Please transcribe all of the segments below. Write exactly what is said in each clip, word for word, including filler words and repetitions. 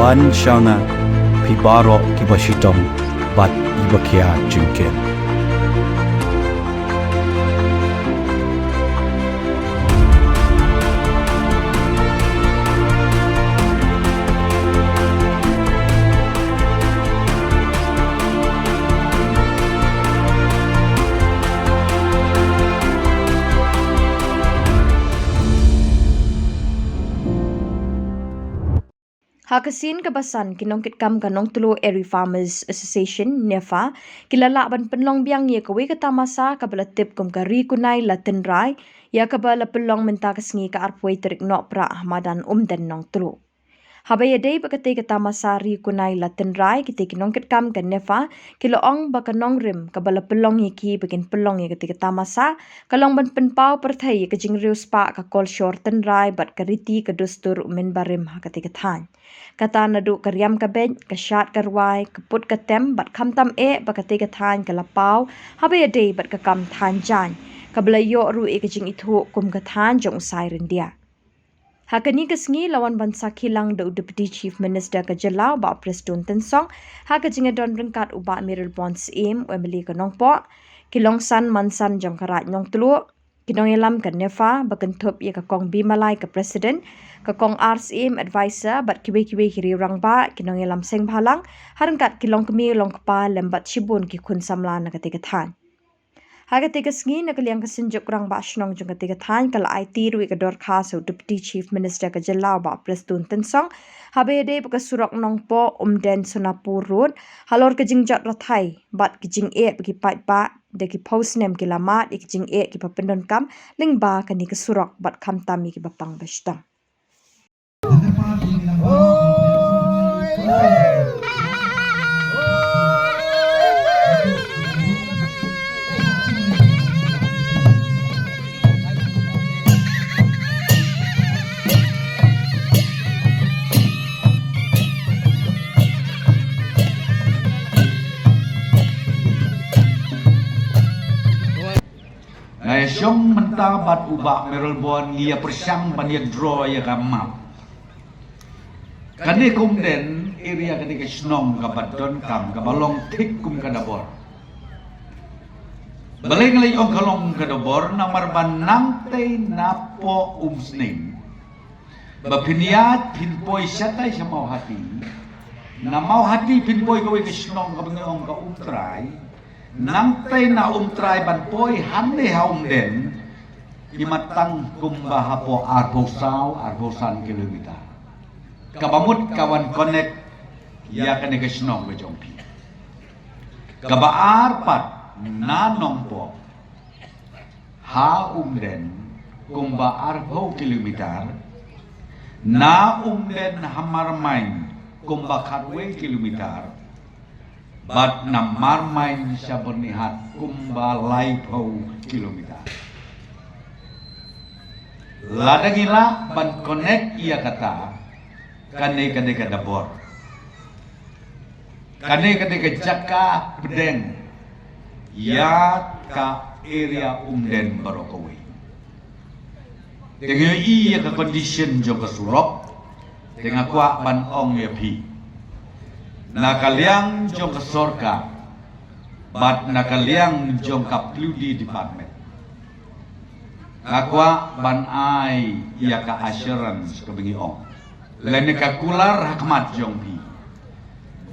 Wan sha nga, phi baroh kiba shitom bad kiba khia jingkit. Ha ka sien kaba san, ki nongkitkam ka Nongtluh Eri Farmers Association, NEFA, ki la lah ban pynlong biang ïa kawei ka tamasa kaba la tip kum ka Ri Kunai La Tynrai, ïa kaba la pynlong mynta ka sngi ka arphew tarik Nohprah ha madan Umden Nongtluh. Haba ïadei bad katei ka tamasa Ri Kunai La Tynrai, kitei ki nongkitkam ka NEFA ki la ong ba ka nongrim kaba la pynlong ïa ki ba kin pynlong ïa katei ka tamasa ka long ban pynpaw pyrthei ïa ka jingriewspah, ka kolshor tynrai bad ka riti ka dustur u mynbarim ha katei ka thaiñ. Kata naduh ka riam ka beit, ka shad ka rwai, ka put ka tem bad khamtam eh ba katei ka thaiñ ka la paw haba ïadei bad ka kam thaiñ jaiñ, kaba la ïoh ruh ïa ka jingithuh kum ka thaiñ jong u Sai Ryndia. Ha kane ka sngi la wan ban sakhi lang da u Deputy Chief Minister ka jylla u Bah Prestone Tynsong, ha ka jingïadon ryngkat u Bah Mayralborn Syiem, u MLA ka Nongpoh, ki longsan mansan jong ka Raid Nongtluh, ki nongïalam ka NEFA, ba kynthup ïa ka Kong B. Malai ka President, ka Kong R. Syiem Advisor bad kiwei kiwei ki riew rangbah, ki nongïalam seng bhalang, ha ryngkat ki longkmie longkpa lem bad shibun ki khun samla na katei ka thaiñ. Ha katei ka sngi, na ka liang ka Synjuk Rangbah Shnong jong katei ka thaiñ ka la aiti ruh ïa ka dorkhas ha u Deputy Chief Minister ka jylla u Bah Prestone Tynsong, haba ïadei bad ka surok Nongpoh Umden Sonapur Road, halor ka jingjot rathai bad ka jingeh ba ki paidbah da ki phew snem ki la mad ïa ka jingeh kiba pyndonkam lyngba kane ka surok bad khamtam ïa kiba pang ba shitom. Nga ïa shong mynta bad u Bah Mayralborn, ngi ïa pyrshang ban ïa draw ïa ka map. Kane ka Umden area, kane ka shnong kaba donkam, kaba long thik kum ka Dabor. Balei nga la ong ka long ka Dabor? Namar ba nangtei napoh Umsning, ba phin ïaid phin poi shatai sha Mawhati, na Mawhati phin poi kawei ka shnong kaba ngi ong ka Umtrai, nangtei na Umtrai ban poi hangne ha Umden, ki mat tang kumba hapoh arphew saw, arphew san kilometer. Kaba mut ka wan connect ïa kane ka shnong ka jong phi. Kaba ar pat, na Nongpoh ha Umden kumba arphew kilometer, na Umden ha Marmain kumba khatwei kilometer, bad na Marmain sha Byrnihat kumba laiphew kilometer. Lada ngi lah ban connect ïa kata, kane ka dei ka Dabor. Kane ka dei ka jaka pdeng ïa ka area Umden baroh kawei. Te ngi ïohi ïa ka condition jong ka surok, te nga kwah ban ong ïa phi, na ka liang jong ka sorkar bad na ka liang jong ka P W D department, nga kwah ban ai ïa ka assurance kaba ngi ong lane ka kular ha khmat jong phi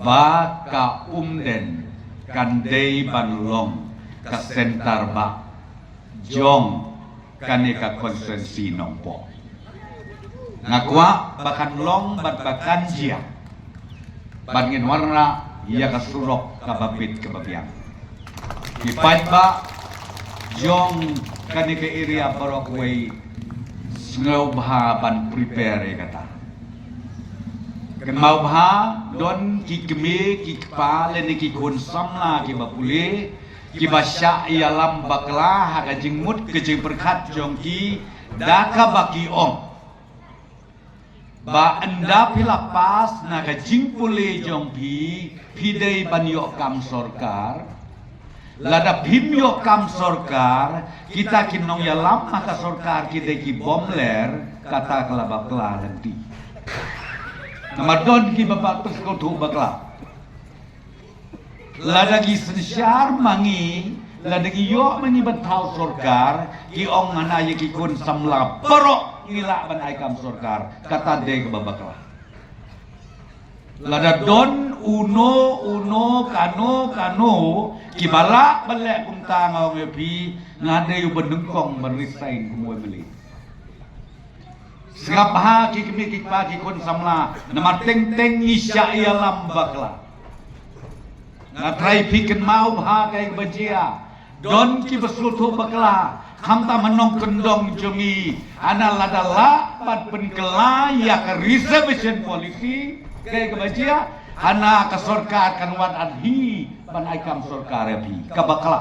ba ka Umden kan dei ban long ka center bah jong kane ka constituency Nongpoh. Nga kwah ba kan long bad ba kan jia, bad ngin wanrah ïa ka surok kaba bit kaba biang. Ki paidbah jong kane ka area baroh kawei, sngewbha ban prepare ïa kata. Kynmaw bha, don ki kmie ki kpa lane ki khun samla kiba pule, kiba shah ïalam bakla ha ka jingmut ka jingpyrkhat jong ki da kaba ki ong ba ynda phi la pass na ka jingpule jong phi, phi dei ban ïoh kam sorkar. Lada phim ïoh kam sorkar, kita ki nongïalam ha ka sorkar ki dei ki bym ler, kata ka la bakla lynti. Namar don kiba pyrshah sngewthuh bakla. Lada ki synshar ma ngi, lada ki ïoh ma ngi ban thaw sorkar, ki ong hana ïa ki khun samla baroh ngi lah ban ai kam sorkar, kata dei kaba bakla. Lada don uno uno kano kano kiba lah ban leh kumta, nga ong ïa phi, nga dei uba nyngkong ban resign kum u MLA. Sngap bha ki kmie ki kpa ki khun samla, namar teng teng ngi shah ïalam bakla. Nga trai phi kynmaw bha kaei kaba jia. Don kiba sngewthuh bakla, khamtam ha nongkyndong jong ngi, hana lada lah ban pynkylla ïa ka reservation policy, kaei kaba jia, hana ka sorkar kan wan adhi ban ai kam sorkar ïa phi, kaba bakla.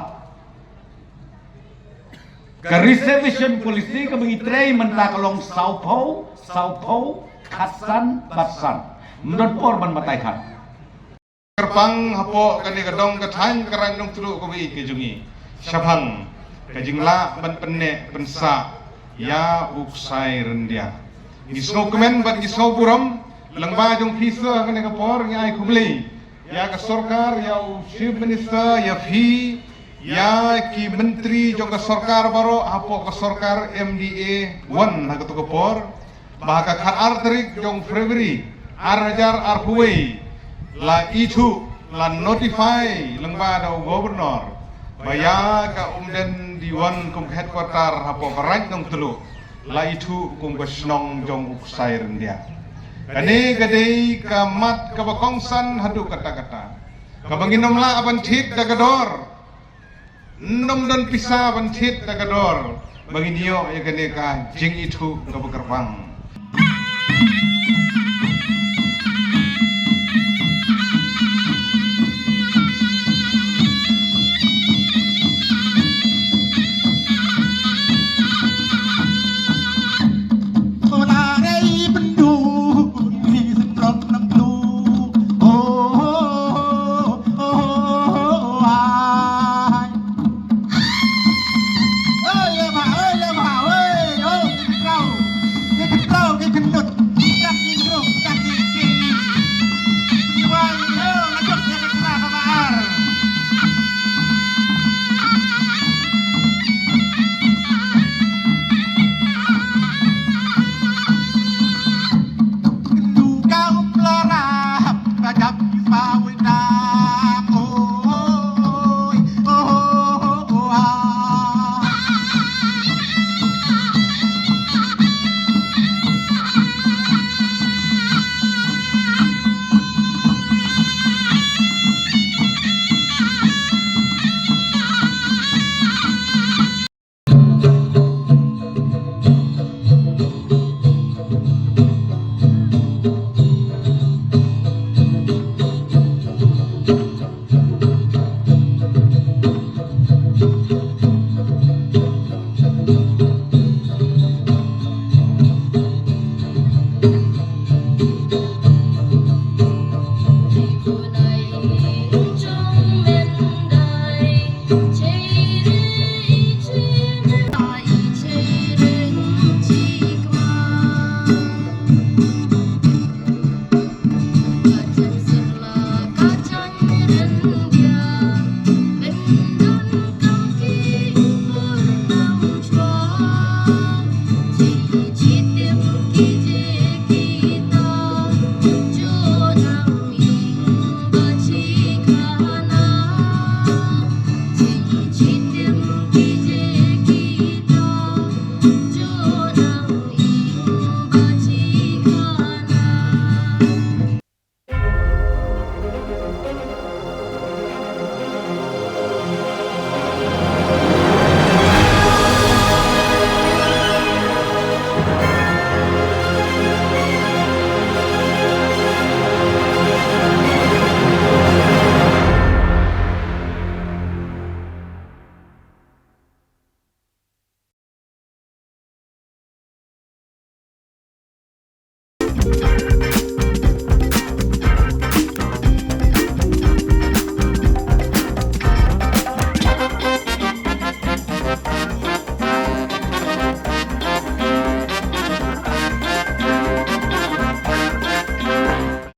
Ka reservation policy kaba ngi trei mynta ka long sawphew, sawphew, khatsan bad san. Ym don por ban batai khat. Kyrpang hapoh kane ka dong ka thaiñ ka Raid Nongtluh kaba ïeit ka jong ngi shaphang ka jinglah ban pynneh pynsah ïa u ksai ryndia. Ngi sngewkmen bad ngi sngewburom, lyngba jong phi sa kane ka por ngi ai khublei ïa ka sorkar, ïa u Chief Minister, ïa phi, ïa ki myntri jong ka sorkar baroh hapoh ka sorkar MDA one ha kato ka por, ba ha ka khatar tarik jong February ar hajar arphew wei la ithuh, la notify lyngba da u Governor ba ïa ka Umden Diwan kum headquarter hapoh ka Raid Nongtluh la ithuh kum ka shnong jong u ksai ryndia. Kane ka dei ka mat kaba kongsan haduh katta katta, kaba ngin ym lah ban thied da ka dor. Ym don pisa ban thied da ka dor ba ngin ïoh ïa kane ka jingithuh kaba kyrpang.